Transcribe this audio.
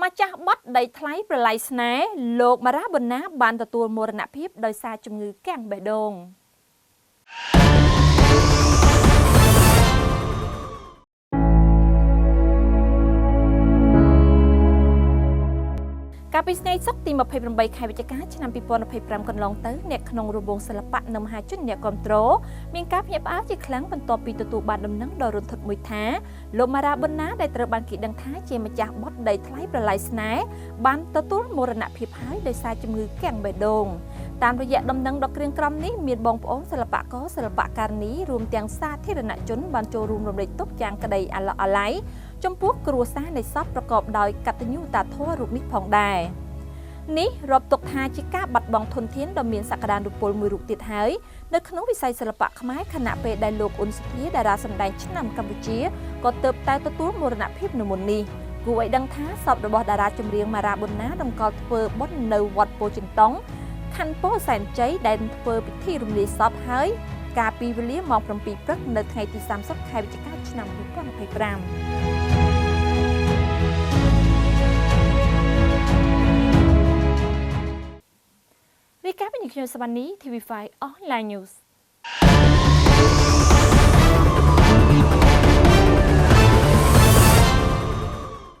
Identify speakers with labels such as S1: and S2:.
S1: ម្ចាស់បទដីថ្លៃប្រល័យស្នេហ៍លោកម៉ារ៉ាប៊ុនណាបានទទួលមរណភាពដោយសារជំងឺគាំងបេះដូង កាលពីថ្ងៃសុក្រទី28ខែវិច្ឆិកាឆ្នាំ2025កន្លងទៅអ្នកក្នុងរង្វង់សិល្បៈនិងមហាជនអ្នកគ្រប់គ្រងមានការភ្ញាក់ផ្អើលជាខ្លាំងបន្ទាប់ពីទទួលបានដំណឹងដ៏រន្ធត់មួយថាលោកម៉ារ៉ាប៊ុនណាដែលត្រូវបានគេដឹងថាជាម្ចាស់បទដីថ្លៃប្រល័យស្នេហ៍បានទទួលមរណភាពហើយដោយសារជំងឺគាំងបេះដូងតាមរយៈដំណឹងដ៏ក្រៀមក្រំនេះមានបងប្អូនសិល្បករសិល្បករនីរួមទាំងសាធារណជនបានចូលរួមរំលែកទុក្ខយ៉ាងក្តីអាឡោះអាល័យចំពោះគ្រួសារនៃសពប្រកបដោយកតញ្ញូតាធម៌រូបនេះផងដែរនេះរាប់ទុកថាជាការបាត់បង់ធនធានដ៏មានសក្តានុពលមួយរូបទៀតហើយនៅក្នុងវិស័យសិល្បៈខ្មែរខណៈពេលដែលលោកអ៊ុនសុធាតារាសម្ដែងឆ្នាំកម្ពុជាក៏ទើបតែទទួលមរណភាពនៅមុននេះគួរឲ្យដឹងថាសពរបស់តារាចម្រៀងម៉ារ៉ាប៊ុនណាតម្កល់ធ្វើបុណ្យនៅវត្តពោធិចិនតុងខណ្ឌពោធិ៍សែនជ័យដែលធ្វើពិធីរំលាយសពហើយកាលពីវេលាម៉ោង7ព្រឹកនៅថ្ងៃទី30ខែវិច្ឆិកាឆ្នាំ2025រាយការណ៍ពីខ្ញុំសវណ្ណី TV5 Online News។